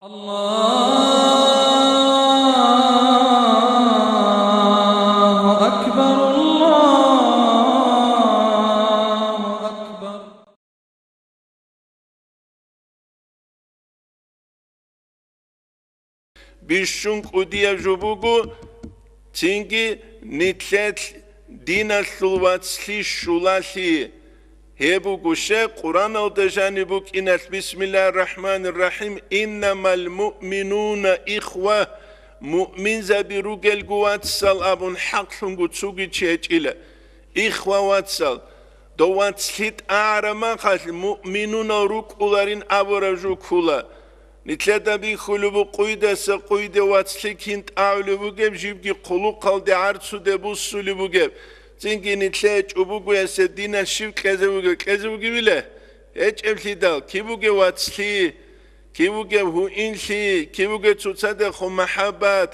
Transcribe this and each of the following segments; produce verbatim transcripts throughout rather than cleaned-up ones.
الله أكبر، الله أكبر. Бищун кӀудияб жо буго, цинги нилъелъ диналъул вацлъи щулалъи. Гьеб буго щай Къураналда жаниб букӀиналъ: «Бисмиллагьир рахӀманир рахӀим, иннамал муъминуна ихва», муъминзаби ругелго вацал абун хӀакълъунго цоги чи гьечӀила. Ихва вацал, дов вацлъи тӀагӀараб махалъ муъминунал рукӀуларин абураб жо ккула. Нилъеда бихьулеб бу къуйдаса къуйде вацлъи кин тӀагӀулеб бугеб, жибги хъулухъалде гӀарцуде буссулеб бугеб. Цинги нилъее чӀобогоясе дина щиб кьезе бугеб, кьезе бугебила? ГьечӀеблъидал, киб бугеб вацлъи, киб бугеб гьуинлъи, киб бугеб цоцадехун махӀаббат,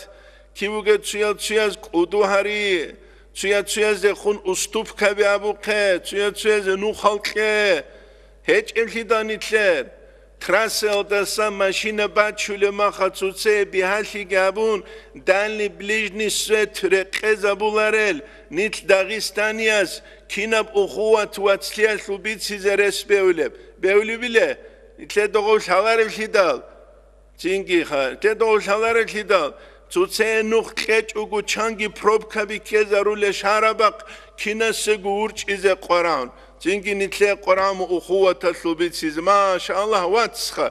киб бугеб цуял-цуяз кӀуду гьари, цуя-цуяздехун уступкаби абухъе, цуя-цуязе нухал кье. ГьечӀеблъидал нилъер. Трассаялдаса машина бачулеб маха цоцее бигьалъиги абун, дальний ближний свет рекъезабуларел нилъ дагъистанияс кинаб ухуват вацлъиялъул бицизе рес бевлеб? Бевлебиле? Нилъер догъов лъалареблъидал. Цинги ха, нилъер догъов лъалареблъидал. Цоцее нух кьечӀого чанги пробкаби ккезарулел шарабахъ кинасего урчӀизе къварагӀун. Цинги нилъее къварагӀун ухуваталъул бицизе. Машаллагь, вацха!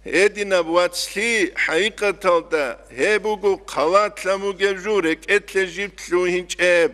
Гьединаб вацлъи, хӀакъикъаталда, гьеб буго хъалатлъан бугеб жо, рекӀелъе жиб лъугьинчӀеб.